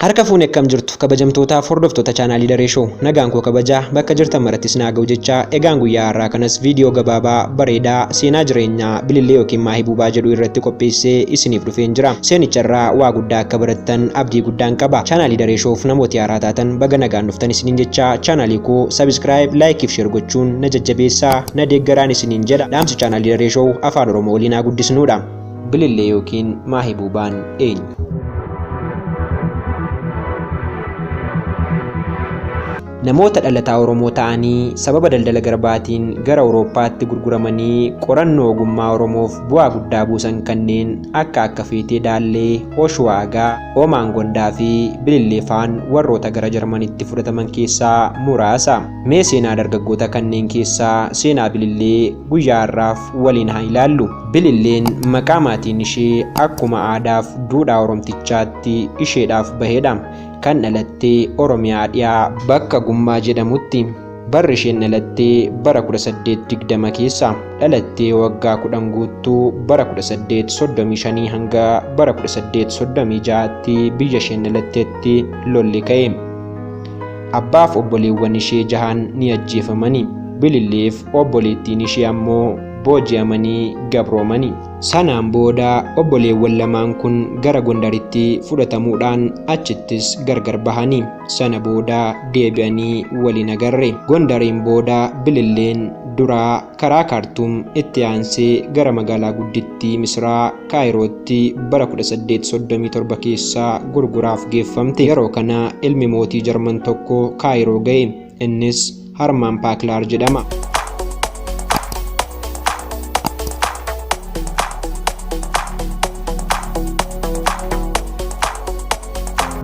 Harka fuune akkam jirtu kabajamtootaaf hordoftoota chaanaalii Daree Show nagaan koo kabajaa bakka jirtan maratti isin haa ga'u jechaa egaan guyyaa har'aa kanas viidiyoo gabaabaa bareedaa seenaa jireenyaa bilillee yookiin maahibuubaa jedhu irratti qopheessee isiniif dhufeen jira. Seenicharraa waa guddaa akka barattan abdii guddaan qaba. Chaanaalii Daree Showf namooti haaraa taatan baga nagaan dhuftan isiniin jechaa chaanaalii koo subscribe, like fi share gochuun na jajjabeessaa na deeggaraan isiniin jedha. Dhaamsi chaanaalii Daree Show Afaan Oromoo waliin haa guddisnuudha. Bilillee yookiin Maahibuubaan eenyu? Namoota dhalataa Oromoo ta'anii sababa daldala garbaatiin gara Awurooppaatti gurguramanii qorannoo ogummaa Oromoof bu'aa guddaa buusan kanneen akka Akka Feetee Daallee, Oshuwaa Agaa, Oomaan Gondaa fi Bilillee faan warroota gara Jarmanitti fudhataman keessaa muraasa. Mee seenaa dargaggoota kanneen keessaa seenaa Bilillee guyyaa har'aaf waliin haa ilaallu. Bililleen maqaa maatiin ishee akkuma aadaaf duudhaa Oromtichaatti isheedhaaf bahedha. Kan dhalatte Oromiyaa dhiyaa bakka Gummaa jedhamutti. Barri isheen dhalatte bara 1820 keessa. Dhalattee waggaa 10 guuttuu bara 1835 hanga bara 1836tti biyya isheen dhalattetti lolli ka'e. Abbaaf obboleewwan ishee jahan ni ajjeefamani. Bililleef obboleettiin ishee ammoo booji'amanii gabroomani. Sanaan booda obboleewwan lamaan kun gara Gondaritti fudhatamuudhaan achittis gargar bahani. Sana booda deebi'anii wal hin agarre. Gondariin booda Bililleen duraa karaa Kaartuum itti aansee gara magaalaa guddittii Misraa Kaayirootti bara 1837 keessa gurguraaf geeffamte. Yeroo kana ilmi mootii Jarman tokko Kaayiroo ga'e. Innis Harmaan Paaklaar jedhama.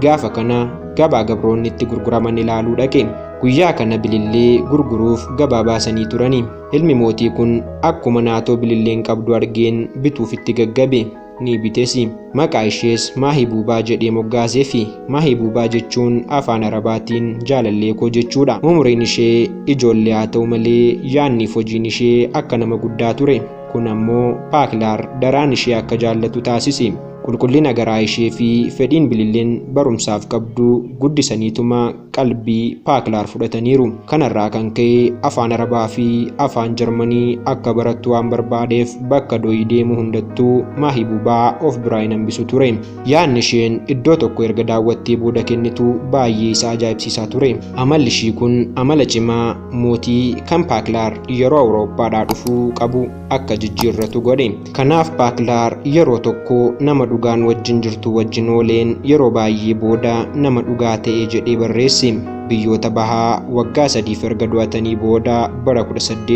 Gaafa kana gabaa gabroonni itti gurguraman ilaaluu dhaqe. Guyyaa kana bilillee gurguruuf gabaa baasanii turani. Ilmi mootii kun akkuma naatoo bililleen qabdu argeen bituuf itti gaggabe. Ni bitesi. Maqaa ishees Maahibuubaa jedhee moggaaseefi. Maahibuubaa jechuun afaan Arabaatiin jaalallee koo jechuudha. Umuriin ishee ijoollee haa ta'u malee yaadniif hojiin ishee akka nama guddaa ture. Kun ammoo Paaklaar daraan ishee akka jaallatu taasise. Qulqullina garaa ishee fi fedhiin Bililleen barumsaaf qabdu guddisaniituma qalbii Paaklaar fudhataniiru. Kanarraa kan ka'e afaan Arabaa fi afaan Jarmanii akka barattu waan barbaadeef bakka do'ii deemu hundattuu Maahibuubaa of biraa hin hambisu ture. Yaadni isheen iddoo tokko erga daawwattee booda kennitu baay'ee isa ajaa'ibsiisaa ture. Amalli ishii kun amala cimaa mootii kan Paaklaar yeroo Awurooppaadhaa dhufuu qabu akka jijjiirratu godhe. Kanaaf Paaklaar yeroo tokko nama dhugaan wajjin jirtu wajjin ooleen yeroo baay'ee booda nama dhugaa ta'e jedhee barreesse. Biyyoota bahaa waggaa sadiif erga do'atanii booda bara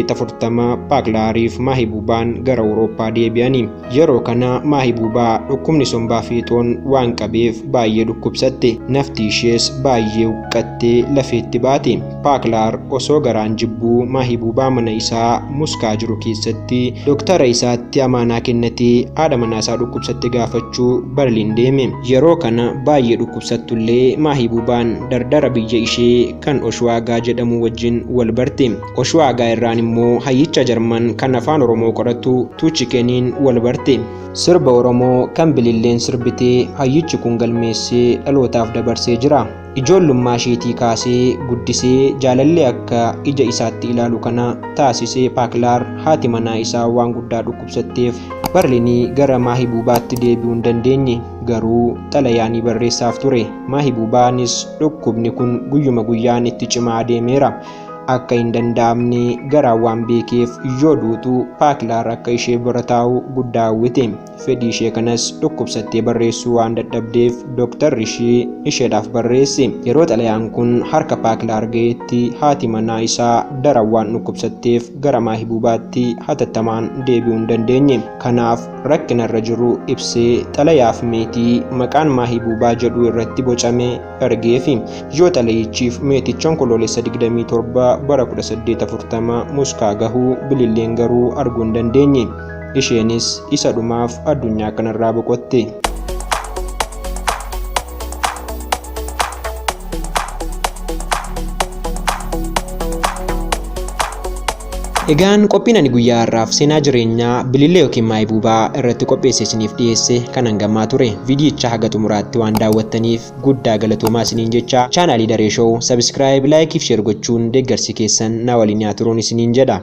1840 Paaklaariif Maahibubaan gara Awurooppaa deebi'ani. Yeroo kana Maahibubaa dhukkubni sombaa fiixoon waan qabeef baay'ee dhukkubsatte. Nafti ishees baay'ee huqqattee lafeetti baate. Paaklaar osoo garaan jibbuu Maahibubaa mana isaa Muskaa jiru keessatti doktara isaatti amaanaa kennatee haadha manaa isaa dhukkubsatte gaafachuu Barliin deeme. Yeroo kana baay'ee dhukkubsattullee Maahibubaan dardara biyya ishee kan Oshuwaagaa jedhamu wajjin wal barte. Oshuwaagaa irraan immoo hayyicha Jarman kan afaan Oromoo qoratu Tuuchikeniin wal barte. Sirba Oromoo kan Bililleen sirbite hayyichi kun galmeessee dhalootaaf dabarsee jira. Ijoollummaa isheetii kaasee guddisee jaalallee akka ija isaatti ilaalu kana taasise Paaklaar haati manaa isaa waan guddaa dhukkubsatteef Barlinii gara Maahibuubaatti deebi'uu hin dandeenye. Garuu xalayaa ni barreessaaf ture. Maahibuubaanis dhukkubni kun guyyuma guyyaan itti cimaa adeemeera. Akka hin danda'amne garaan waan beekeef yoo duutu Paaklaar akka ishee bira taa'u guddaa hawwite. Fedhii ishee kanas dhukkubsattee barreessuu waan dadhabdeef dooktarri ishee isheedhaaf barreesse. Yeroo xalayaan kun harka Paaklaar ga'etti haati manaa isaa daran waan dhukkubsatteef gara Maahibuubaatti hatattamaan deebi'uu hin dandeenye. Kanaaf rakkina irra jiru ibsee xalayaaf meetii maqaan Maahibuubaa jedhu irratti bocame ergeefi. Yoo xalayichiif meetichi Onkoloolessa 27 bara 1840 Muskaa gahu Bililleen garuu arguu hin dandeenye. Isheenis isa dhumaaf addunyaa kanarraa boqotte. Egaan qophiin ani guyyaa har'aaf seenaa jireenyaa Bilillee yookiin Maayibuubaa irratti qopheesse isiniif dhiyeesse kan hangammaa ture. Viidiyicha haga xumuraatti waan daawwattaniif guddaa galatoomaa isiniin jecha, chaanaalii Daree Show subscribe, like fi share gochuun deeggarsi keessan na waliin yaa turuun isiniin jedha.